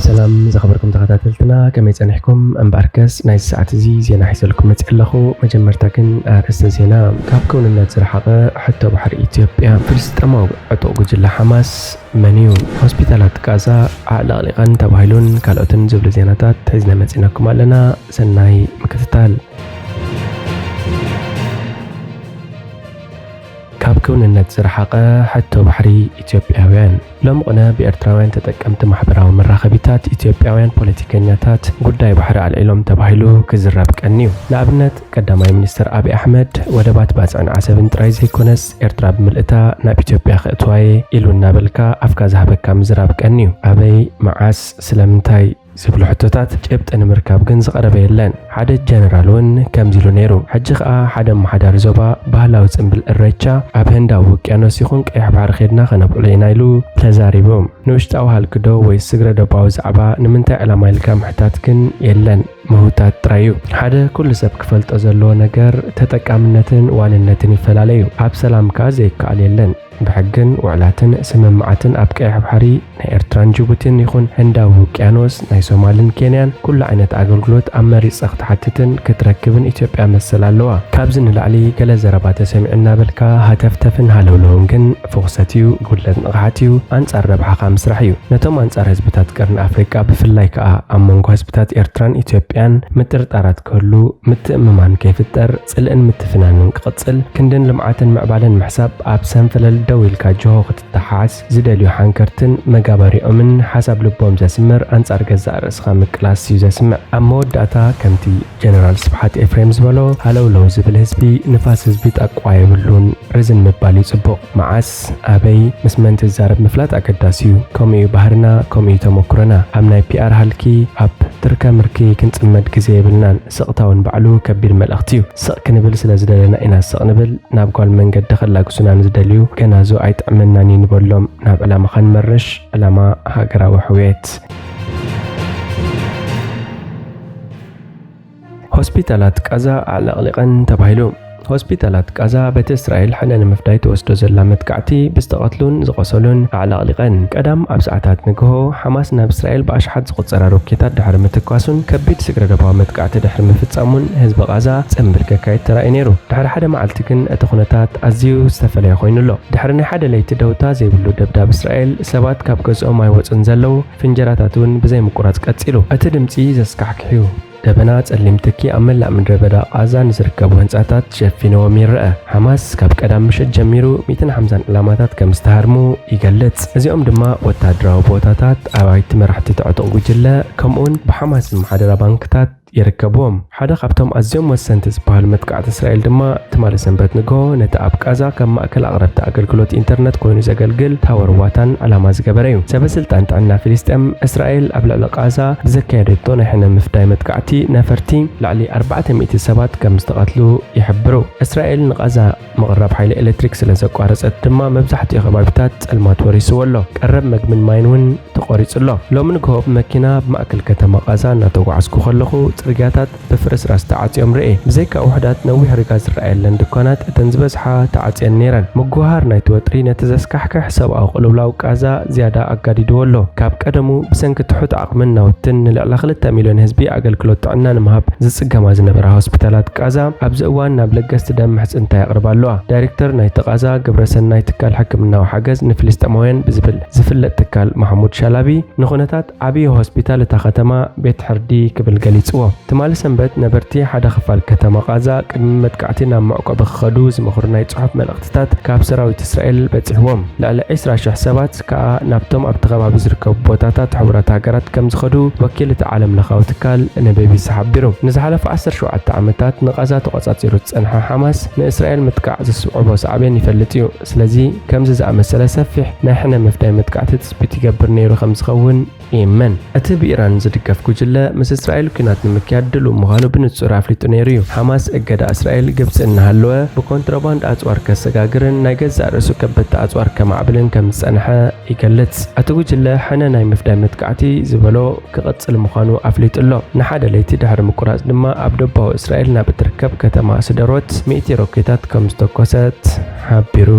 ሰላም ዝኸበርኩም ተኸታተልትና፣ ከመይ ጸኒሕኩም? እምበኣርከስ ናይዚ ሰዓት እዚ ዜና ሒዘልኩም መጺእ ኣለኹ። መጀመርታ ግን ኣርእስተ ዜና። ካብ ክውንነት ዝረሓቐ ሕቶ ባሕሪ ኢትዮጵያ። ፍልስጤማዊ ዕጡቕ ጉጅለ ሓማስ መን እዩ? ሆስፒታላት ጋዛ ኣዕለቕሊቐን ተባሂሉን ካልኦትን ዝብሉ ዜናታት ሒዝና መጺእናኩም ኣለና። ሰናይ ምክትታል። ካብ ክውንነት ዝረሓቐ ሕቶ ባሕሪ ኢትዮጵያውያን። ሎም ቅነ ብኤርትራውያን ተጠቀምቲ ማሕበራዊ መራኸቢታት ኢትዮጵያውያን ፖለቲከኛታት ጉዳይ ባሕሪ ኣልዒሎም ተባሂሉ ክዝረብ ቀንዩ። ንኣብነት፣ ቀዳማይ ሚኒስትር ኣብይ ኣሕመድ ወደባት ባጽዕን ዓሰብን ጥራይ ዘይኮነስ፣ ኤርትራ ብምልእታ ናብ ኢትዮጵያ ከእትዋየ ኢሉ እናበልካ ኣፍካ ዝሃበካ ምዝራብ ቀንዩ። ኣበይ፣ መዓስ፣ ስለምንታይ ዝብሉ ሕቶታት ጭብጢ ንምርካብ ግን ዝቐረበ የለን። ሓደ ጀነራል እውን ከምዚ ኢሉ ነይሩ። ሕጂ ከኣ ሓደ ኣመሓዳሪ ዞባ ባህላዊ ጽምብል እሬቻ ኣብ ህንዳዊ ውቅያኖስ ይኹን ቀይሕ ባሕሪ ኬድና ከነብዕሎ ኢና ኢሉ ተዛሪቡ። ንውሽጣዊ ሃልኪ ዶ ወይስ ስግረ ዶባዊ ዛዕባ ንምንታይ ዕላማ ኢልካ ምሕታት ግን የለን። ምህውታት ጥራይ እዩ። ሓደ ኩሉ ሰብ ክፈልጦ ዘለዎ ነገር ተጠቃምነትን ዋንነትን ይፈላለ እዩ። ኣብ ሰላም ከኣ ዘይከኣል የለን። ብሕግን ውዕላትን ስምምዓትን ኣብ ቀይሕ ባሕሪ ናይ ኤርትራን ጅቡቲን ይኹን ህንዳዊ ውቅያኖስ ናይ ሶማልን ኬንያን ኩሉ ዓይነት ኣገልግሎት ኣብ መሪጸ ክትሓትትን ክትረክብን ኢትዮጵያ መሰል ኣለዋ። ካብዚ ንላዕሊ ገለ ዘረባ ተሰሚዑ እናበልካ ሃተፍተፍን ሃለውለውን ግን ፍኹሰት እዩ፣ ጉድለት ንቕሓት እዩ፣ ኣንጻር ረብሓኻ ምስራሕ እዩ። ነቶም ኣንጻር ህዝብታት ቀርኒ ኣፍሪቃ ብፍላይ ከኣ ኣብ መንጎ ህዝብታት ኤርትራን ኢትዮጵያን ምጥርጣራት ክህሉ፣ ምትእምማን ከይፍጠር፣ ጽልእን ምትፍናንን ክቕጽል፣ ክንድን ልምዓትን ምዕባለን ምሕሳብ ኣብ ሰንፈለል ደው ኢልካ ጅሆ ክትተሓዝ ዝደልዩ ሓንከርትን መጋበሪኦምን ሓሳብ ልቦም ዘስምር ኣንጻር ገዛእ ርእስኻ ምቅላስ እዩ ዘስምዕ። ኣብ መወዳእታ ከምቲ ጀነራል ስብሓት ኤፍሬም ዝበሎ፣ ሃለውለው ዝብል ህዝቢ ንፋስ ህዝቢ ጣቋ የብሉን፣ ርዝን ምባል እዩ ጽቡቕ። መዓስ፣ ኣበይ፣ ምስ መን ትዛረብ ምፍላጥ ኣገዳሲ እዩ። ከምኡ እዩ ባህርና፣ ከምኡ እዩ ተመኩሮና። ኣብ ናይ ፒኣር ሃልኪ፣ ኣብ ትርከ ምርኪ ክንጽመድ ግዜ የብልናን። ስቕታ እውን ባዕሉ ከቢድ መልእኽቲ እዩ። ስቕ ክንብል ስለ ዝደለና ኢና ስቕ ንብል። ናብ ጓል መንገዲ ከላግሱና ንዝደልዩ ገናዙ ኣይጥዕመናን እዩ ንበሎም። ናብ ዕላማ ከንመርሽ፣ ዕላማ ሃገራዊ ሕውየት። ሆስፒታላት ቃዛ ኣዕለቕሊቐን ተባሂሉ። ሆስፒታላት ቃዛ በቲ እስራኤል ሕነ ንምፍዳይ ትወስዶ ዘላ መጥቃዕቲ ብዝተቐትሉን ዝቖሰሉን ኣዕለቕሊቐን። ቀዳም ኣብ ሰዓታት ንግሆ ሓማስ ናብ እስራኤል ብኣሽሓት ዝቑጸራ ሮኬታት ድሕሪ ምትኳሱን ከቢድ ስግረ ዶባዊ መጥቃዕቲ ድሕሪ ምፍጻሙን ህዝቢ ቃዛ ጽምብል ከካይድ ተራእዩ ነይሩ። ድሕሪ ሓደ መዓልቲ ግን እቲ ኩነታት ኣዝዩ ዝተፈለየ ኮይኑ ኣሎ። ድሕሪ ናይ ሓደ ለይቲ ደውታ ዘይብሉ ደብዳብ እስራኤል ሰባት ካብ ገዝኦም ኣይወጹን ዘለዉ፣ ፍንጀራታት እውን ብዘይ ምቁራጽ ቀጺሉ። እቲ ድምጺ ዘስካሕክሕ እዩ። ደበና ጸሊም ትኪ ኣብ መላእ ምድረ በዳ ቃዛ ንዝርከቡ ህንጻታት ሸፊንዎም ይረአ። ሓማስ ካብ ቀዳም ምሸት ጀሚሩ ሚእትን ሓምሳን ዕላማታት ከም ዝተሃርሙ ይገልጽ። እዚኦም ድማ ወታደራዊ ቦታታት፣ ኣባይቲ መራሕቲ ትዕጡቕ ጉጅለ፣ ከምኡውን ብሓማስ ዝመሓደራ ባንክታት ይርከብዎም። ሓደ ካብቶም ኣዝዮም ወሰንቲ ዝበሃሉ መጥቃዕቲ እስራኤል ድማ ትማሊ ሰንበት ንግሆ ነቲ ኣብ ቃዛ ከም ማእከል ኣቕረብቲ ኣገልግሎት ኢንተርነት ኮይኑ ዘገልግል ታወር ዋታን ዕላማ ዝገበረ እዩ። ሰበ ስልጣን ጥዕና ፊልስጤም፣ እስራኤል ኣብ ልዕሊ ቃዛ ብዘካየደቶ ናይ ሕነ ምፍዳይ መጥቃዕቲ ነፈርቲ ልዕሊ ኣርባዕተ ሚእቲ ሰባት ከም ዝተቐትሉ ይሕብሩ። እስራኤል ንቃዛ ምቕራብ ሓይሊ ኤሌክትሪክ ስለ ዘቋረጸት ድማ መብዛሕትኡ ከባቢታት ጸልማት ወሪስዎ ኣሎ። ቀረብ መግብን ማይን እውን ተቖሪጹ ኣሎ። ሎሚ ንግሆ ብመኪና ኣብ ማእከል ከተማ ቃዛ እናተጓዓዝኩ ከለኹ፣ ጽርግያታት ብፍርስራስ ተዓጽዮም ርእየ። ብዘይካ ውሑዳት ነዊሕ ሪጋ ዝረኣየለን ድኳናት፣ እተን ዝበዝሓ ተዓጽየን ነይረን። ምጉሃር ናይቲ ወጥሪ ነቲ ዘስካሕክሕ ሰብኣዊ ቅልውላው ቃዛ ዝያዳ ኣጋዲድዎ ኣሎ። ካብ ቀደሙ ብሰንኪ ትሑት ዓቕምን ናውትን ንልዕሊ ክልተ ሚልዮን ህዝቢ ኣገልግሎት ጥዕና ንምሃብ ዝጽገማ ዝነበራ ሆስፒታላት ቃዛ፣ ኣብዚ እዋን ናብ ለገስቲ ደም ምሕጽንታ የቕርባ ኣለዋ። ዳይሬክተር ናይቲ ቃዛ ግብረ ሰናይ ትካል ሕክምናዊ ሓገዝ ንፍልስጤማውያን ብዝብል ዝፍለጥ ትካል ማሕሙድ ሻላቢ፣ ንኹነታት ዓብዪ ሆስፒታል እታ ከተማ ቤት ሕርዲ ክብል ገሊጽዎ። ትማሊ ሰንበት ነበርቲ ሓደ ክፋል ከተማ ቃዛ ቅድሚ መጥቃዕቲ ናብ መዕቆቢ ክኸዱ ዝመኽሩ ናይ ጽሑፍ መልእኽትታት ካብ ሰራዊት እስራኤል በጺሕዎም። ልዕሊ ዕስራ ሽሕ ሰባት ከኣ ናብቶም ኣብቲ ከባቢ ዝርከቡ ቦታታት ሕቡራት ሃገራት ከም ዝኸዱ ወኪል እቲ ዓለም ለኻዊ ትካል ንቢቢሲ ሓቢሩ። ንዝሓለፈ ዓሰርተ ሸውዓተ ዓመታት ንቓዛ ተቖጻጺሩ ዝጸንሐ ሓማስ ንእስራኤል ምጥቃዕ ዘስዕቦ ሳዕቤን ይፈልጥ እዩ። ስለዚ ከምዚ ዝኣመሰለ ሰፊሕ ናይ ሕነ ምፍዳይ መጥቃዕቲ ትጽቢት ይገብር ነይሩ ከም ዝኸውን ይእመን። እቲ ብኢራን ዝድገፍ ጉጅለ ምስ እስራኤል ኲናት ንምክያድ ድሉው ምዃኑ ብንጹር ኣፍሊጡ ነይሩ እዩ። ሓማስ እገዳ እስራኤል ግብጺ እናሃለወ ብኮንትሮባንድ ኣጽዋር ከሰጋግርን ናይ ገዛእ ርእሱ ከበድቲ ኣጽዋር ከማዕብልን ከም ዝጸንሐ ይገልጽ። እቲ ጉጅለ ሕነ ናይ ምፍዳይ መጥቃዕቲ ዝበሎ ክቕጽል ምዃኑ ኣፍሊጡ ኣሎ። ንሓደ ለይቲ ድሕሪ ምቁራጽ ድማ ኣብ ደቡባዊ እስራኤል ናብ እትርከብ ከተማ ስደሮት ሚእቲ ሮኬታት ከም ዝተኮሰት ሓቢሩ።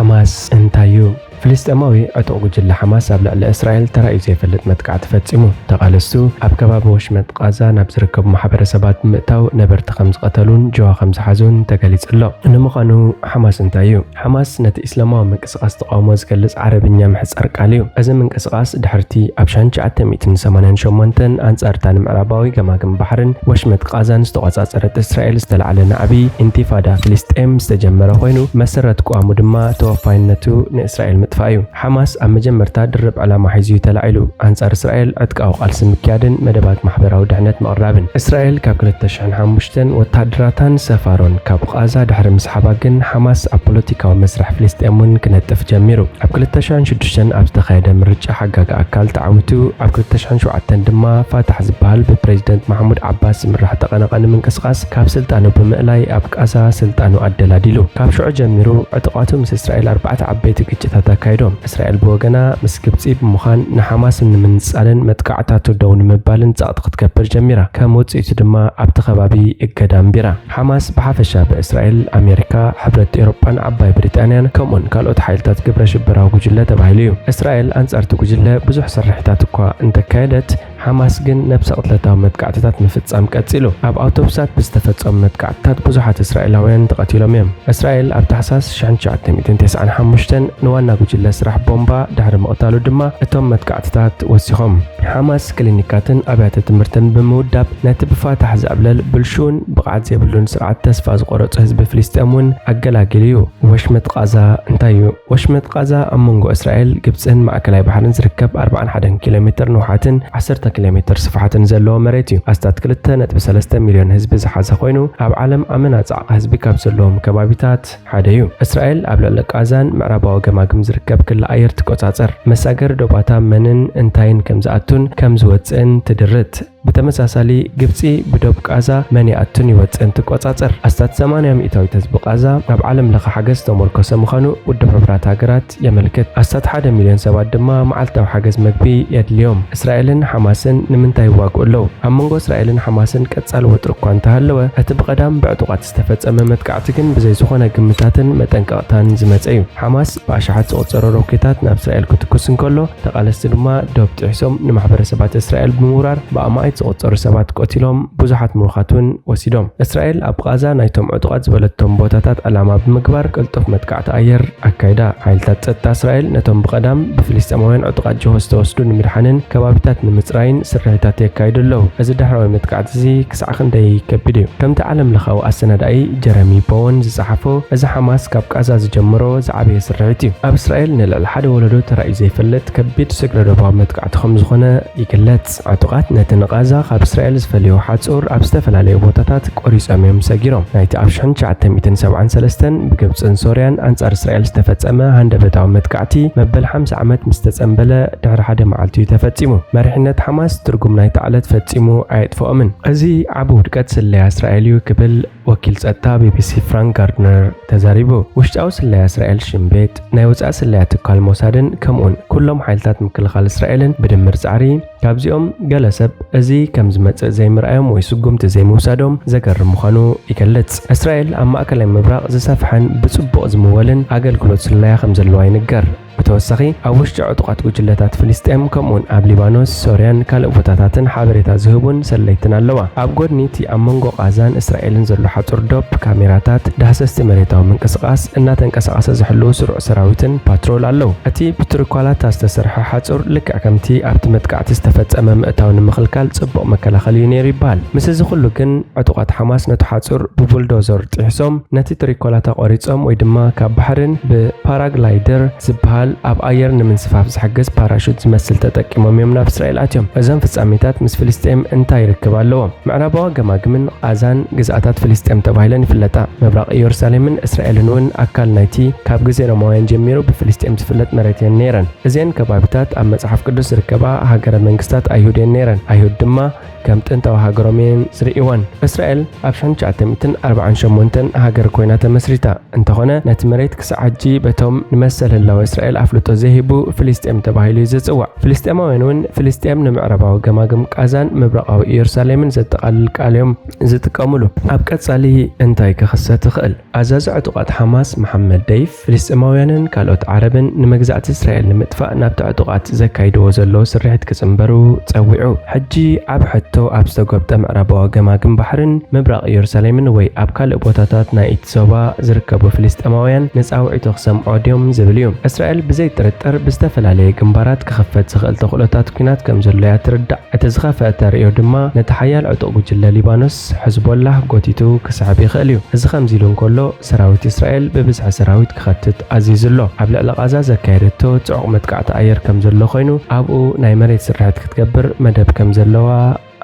ሓማስ እንታይ እዩ? ፍልስጤማዊ ዕጡቕ ጉጅለ ሓማስ ኣብ ልዕሊ እስራኤል ተራእዩ ዘይፈልጥ መጥቃዕቲ ፈጺሙ። ተቓለስቱ ኣብ ከባቢ ወሽመጥ ቓዛ ናብ ዝርከቡ ማሕበረሰባት ብምእታው ነበርቲ ከም ዝቐተሉን ጅዋ ከም ዝሓዙን ተገሊጹ ኣሎ። ንምዃኑ ሓማስ እንታይ እዩ? ሓማስ ነቲ እስላማዊ ምንቅስቓስ ተቓውሞ ዝገልጽ ዓረብኛ ምሕጻር ቃል እዩ። እዚ ምንቅስቓስ ድሕርቲ ኣብ ሽሕን ትሽዓተ ሚእትን ሰማንያን ሸሞንተን ኣንጻር እታ ንምዕራባዊ ገማግም ባሕርን ወሽመጥ ቓዛን ዝተቖጻጸረት እስራኤል ዝተላዕለ ናዕቢ ኢንቲፋዳ ፍልስጤም ዝተጀመረ ኮይኑ፣ መሰረት ቅዋሙ ድማ ተወፋይነቱ ንእስራኤል ምጥፋእ እዩ። ሓማስ ኣብ መጀመርታ ድርብ ዕላማ ሒዙ እዩ ተላዒሉ። ኣንጻር እስራኤል ዕጥቃዊ ቃልሲ ምክያድን መደባት ማሕበራዊ ድሕነት ምቕራብን። እስራኤል ካብ ክልተ ሽሕን ሓሙሽተን ወተሃደራታን ሰፋሮን ካብ ቓዛ ድሕሪ ምስሓባ ግን፣ ሓማስ ኣብ ፖለቲካዊ መስርሕ ፍልስጤም እውን ክነጥፍ ጀሚሩ። ኣብ ክልተ ሽሕን ሽዱሽተን ኣብ ዝተኻየደ ምርጫ ሓጋጊ ኣካል ተዓዊቱ፣ ኣብ ክልተ ሽሕን ሸውዓተን ድማ ፋታሕ ዝበሃል ብፕሬዚደንት ማሕሙድ ዓባስ ዝምራሕ ተቐናቓኒ ምንቅስቓስ ካብ ስልጣኑ ብምእላይ ኣብ ቃዛ ስልጣኑ ኣደላዲሉ። ካብ ሽዑ ጀሚሩ ዕጡቓቱ ምስ እስራኤል ኣርባዕተ ዓበይቲ ግጭታት ኣካይዶም። እስራኤል ብወገና ምስ ግብጺ ብምዃን ንሓማስ ንምንጻልን መጥቃዕታቱ ደው ንምባልን ጸቕጢ ክትገብር ጀሚራ። ከም ውጽኢቱ ድማ ኣብቲ ከባቢ እገዳ ኣንቢራ። ሓማስ ብሓፈሻ ብእስራኤል፣ ኣሜሪካ፣ ሕብረት ኤውሮጳን ዓባይ ብሪጣንያን ከምኡን ካልኦት ሓይልታት ግብረ ሽበራዊ ጉጅለ ተባሂሉ እዩ። እስራኤል ኣንጻርቲ ጉጅለ ብዙሕ ስርሒታት እኳ እንተካየደት፣ ሓማስ ግን ነብሰ ቅትለታዊ መጥቃዕትታት ምፍጻም ቀጺሉ። ኣብ ኣውቶቡሳት ብዝተፈጸሙ መጥቃዕትታት ብዙሓት እስራኤላውያን ተቐቲሎም እዮም። እስራኤል ኣብ ታሕሳስ ሽሕን ትሽዓተ ሚእትን ተስዓን ሓሙሽተን ንዋና ጉጅለ ስራሕ ቦምባ ድሕሪ ምቕታሉ ድማ እቶም መጥቃዕትታት ወሲኾም። ሓማስ ክሊኒካትን ኣብያተ ትምህርትን ብምውዳብ ነቲ ብፋታሕ ዝዕብለል ብልሹውን ብቕዓት ዘይብሉን ስርዓት ተስፋ ዝቖረጹ ህዝቢ ፍልስጤም እውን ኣገላጊሉ እዩ። ወሽመጥ ቓዛ እንታይ እዩ? ወሽመጥ ቓዛ ኣብ መንጎ እስራኤል፣ ግብጽን ማእከላይ ባሕርን ዝርከብ ኣርባዓን ሓደን ኪሎ ሜትር ንውሓትን ዓሰርተ ኪሎ ሜትር ስፍሓትን ዘለዎ መሬት እዩ። ኣስታት ክልተ ነጥቢ ሰለስተ ሚልዮን ህዝቢ ዝሓዘ ኮይኑ፣ ኣብ ዓለም ኣመና ጻዕቒ ህዝቢ ካብ ዘለዎም ከባቢታት ሓደ እዩ። እስራኤል ኣብ ልዕሊ ቃዛን ምዕራባዊ ገማግም ዝርከብ ክሊ ኣየር ትቆጻጸር። መሳገሪ ዶባታ መንን እንታይን ከም ዝኣቱን ከም ዝወጽእን ትድርት። ብተመሳሳሊ፣ ግብጺ ብዶብ ቃዛ መን ይኣቱን ይወጽእን ትቆጻጸር። ኣስታት ሰማንያ ሚእታዊት ህዝቢ ቃዛ ኣብ ዓለም ለኸ ሓገዝ ዝተሞርኮሰ ምዃኑ ውድብ ሕቡራት ሃገራት የመልክት። ኣስታት ሓደ ሚልዮን ሰባት ድማ መዓልታዊ ሓገዝ መግቢ የድልዮም። እስራኤልን ሓማስን ንምንታይ ይዋግኡ ኣለዉ? ኣብ መንጎ እስራኤልን ሓማስን ቀጻሊ ወጥሪ እኳ እንተሃለወ፣ እቲ ብቐዳም ብዕጡቓት ዝተፈጸመ መጥቃዕቲ ግን ብዘይ ዝኾነ ግምታትን መጠንቀቕታን ዝመጸ እዩ። ሓማስ ብኣሽሓት ዝቑጸሩ ሮኬታት ናብ እስራኤል ክትኩስ እንከሎ፣ ተቓለስቲ ድማ ዶብ ጥሒሶም ንማሕበረሰባት እስራኤል ብምውራር ብኣማኢት ዝቑጸሩ ሰባት ቀቲሎም፣ ብዙሓት ምሩኻት እውን ወሲዶም። እስራኤል ኣብ ቓዛ ናይቶም ዕጡቓት ዝበለቶም ቦታታት ዕላማ ብምግባር ቅልጡፍ መጥቃዕቲ ኣየር ኣካይዳ። ሓይልታት ጸጥታ እስራኤል ነቶም ብቐዳም ብፍልስጤማውያን ዕጡቓት ጅሆ ዝተወስዱ ንምድሓንን ከባቢታት ንምጽራይን ስርሒታት የካይዱ ኣለዉ። እዚ ዳሕራዊ መጥቃዕቲ እዚ ክሳዕ ክንደይ ከቢድ እዩ? ከምቲ ዓለም ለኻዊ ኣሰናዳኢ ጀረሚ ቦወን ዝጸሓፎ፣ እዚ ሓማስ ካብ ቃዛ ዝጀመሮ ዝዓበየ ስርሒት እዩ። ኣብ እስራኤል ንልዕሊ ሓደ ወለዶ ተራእዩ ዘይፈልጥ ከቢድ ስግረ ዶባዊ መጥቃዕቲ ከም ዝኾነ ይግለጽ። ዕጡቓት ነቲ ንቓዛ ካብ እስራኤል ዝፈልዮ ሓጹር ኣብ ዝተፈላለዩ ቦታታት ቆሪጾም እዮም ሰጊሮም። ናይቲ ኣብ ሽሕን ትሽዓተ ሚእትን ሰብዓን ሰለስተን ብግብጽን ሶርያን ኣንጻር እስራኤል ዝተፈጸመ ሃንደበታዊ መጥቃዕቲ መበል ሓምሳ ዓመት ምስ ተጸንበለ ድሕሪ ሓደ መዓልቲ እዩ ተፈጺሙ። መሪሕነት ሓማስ ትርጉም ናይታ ዕለት ፈጺሙ ኣየጥፍኦምን። እዚ ዓቢ ውድቀት ስለያ እስራኤል እዩ ክብል ወኪል ጸጥታ ቢቢሲ ፍራንክ ጋርድነር ተዛሪቡ። ውሽጣዊ ስለያ እስራኤል ሽን ቤት፣ ናይ ወጻኢ ስለያ ትካል ሞሳድን ከምኡን ኩሎም ሓይልታት ምክልኻል እስራኤልን ብድምር ጻዕሪ ካብዚኦም ገለ ሰብ እዚ ከም ዝመጽእ ዘይምርኣዮም ወይ ስጉምቲ ዘይምውሳዶም ዘገርም ምዃኑ ይገልጽ። እስራኤል ኣብ ማእከላይ ምብራቕ ዝሰፍሐን ብጽቡቕ ዝምወልን ኣገልግሎት ስለያ ከም ዘለዋ ይንገር። ብተወሳኺ፣ ኣብ ውሽጢ ዕጡቓት ጉጅለታት ፍልስጤም ከምኡውን ኣብ ሊባኖስ፣ ሶርያን ካልእ ቦታታትን ሓበሬታ ዝህቡን ሰለይትን ኣለዋ። ኣብ ጎድኒ እቲ ኣብ መንጎ ቓዛን እስራኤልን ዘሎ ሓጹር ዶብ፣ ካሜራታት፣ ዳህሰስቲ መሬታዊ ምንቅስቓስ እናተንቀሳቐሰ ዝሕልዉ ስሩዕ ሰራዊትን ፓትሮል ኣለዉ። እቲ ብትሪኳላታ ዝተሰርሐ ሓጹር ልክዕ ከምቲ ኣብቲ መጥቃዕቲ ዝተፈጸመ ምእታው ንምኽልካል ጽቡቕ መከላኸሊ እዩ ነይሩ ይበሃል። ምስ እዚ ኩሉ ግን፣ ዕጡቓት ሓማስ ነቲ ሓጹር ብቡልዶዘር ጥሒሶም፣ ነቲ ትሪኮላታ ቆሪጾም ወይ ድማ ካብ ባሕርን ብፓራግላይደር ዝበሃል ኣብ ኣየር ንምንስፋፍ ዝሕግዝ ፓራሹት ዝመስል ተጠቂሞም እዮም ናብ እስራኤል ኣትዮም። እዞም ፍጻሜታት ምስ ፍልስጤም እንታይ ርክብ ኣለዎም? ምዕራባዊ ገማግምን ቓዛን ግዝኣታት ፍልስጤም ተባሂለን ይፍለጣ። ምብራቕ ኢየሩሳሌምን እስራኤልን እውን ኣካል ናይቲ ካብ ግዜ ሮማውያን ጀሚሩ ብፍልስጤም ዝፍለጥ መሬት እየን ነይረን። እዚአን ከባቢታት ኣብ መጽሓፍ ቅዱስ ዝርከባ ሃገረ መንግስታት ኣይሁድ እየን ነይረን። ኣይሁድ ድማ ከም ጥንታዊ ሃገሮም እየን ዝርእይወን። እስራኤል ኣብ ሽሕን ትሽዓተ ሚእትን ኣርባዓን ሸሞንተን ሃገር ኮይና ተመስሪታ እንተኾነ፣ ነቲ መሬት ክሳዕ ሕጂ በቶም ንመሰል ህላወ እስራኤል ኣፍልጦ ዘይህቡ ፍልስጤም ተባሂሉ እዩ ዝጽዋዕ። ፍልስጤማውያን እውን ፍልስጤም ንምዕራባዊ ገማግም ቃዛን ምብራቓዊ ኢየሩሳሌምን ዘጠቓልል ቃል እዮም ዝጥቀሙሉ። ኣብ ቀጻሊ እንታይ ክኽሰት ይኽእል? ኣዛዚ ዕጡቓት ሓማስ መሓመድ ደይፍ፣ ፍልስጤማውያንን ካልኦት ዓረብን ንመግዛእቲ እስራኤል ንምጥፋእ ናብቲ ዕጡቓት ዘካይድዎ ዘለዉ ስርሒት ክጽንበሩ ጸዊዑ። ሕጂ ዓቢ ሕቶ ኣብ ዝተጎብጠ ምዕራባዊ ገማግም ባሕርን ምብራቕ ኢየሩሳሌምን ወይ ኣብ ካልእ ቦታታት ናይ እቲ ዞባ ዝርከቡ ፍልስጤማውያን ንጻውዒቱ ክሰምዖ ድዮም ዝብል እዩ። እስራኤል ብዘይ ጥርጥር ብዝተፈላለየ ግንባራት ክኽፈት ዝኽእል ተኽእሎታት ኲናት ከም ዘሎ እያ ትርዳእ። እቲ ዝኸፍአ ተርእዮ ድማ ነቲ ሓያል ዕጡቕ ጉጅለ ሊባኖስ ሕዝቦላህ ጎቲቱ ክስዕብ ይኽእል እዩ። እዚ ከምዚ ኢሉ እንከሎ፣ ሰራዊት እስራኤል ብብዝሒ ሰራዊት ክኸትት ኣዚዙ ኣሎ። ኣብ ልዕሊ ቓዛ ዘካየደቶ ጽዑቕ መጥቃዕቲ ኣየር ከም ዘሎ ኮይኑ፣ ኣብኡ ናይ መሬት ስርሒት ክትገብር መደብ ከም ዘለዋ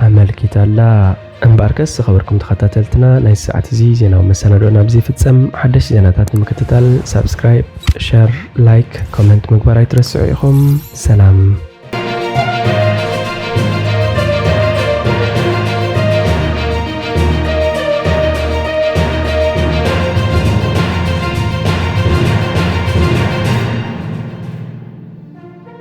ኣመልኪታ ኣላ። እምበኣርከስ ዝኸበርኩም ተኸታተልትና፣ ናይ ሰዓት እዚ ዜናዊ መሰናድኦ ናብዚ ይፍጸም። ሓደሽቲ ዜናታት ንምክትታል ሳብስክራይብ፣ ሸር፣ ላይክ፣ ኮመንት ምግባር ኣይትረስዑ ኢኹም። ሰላም።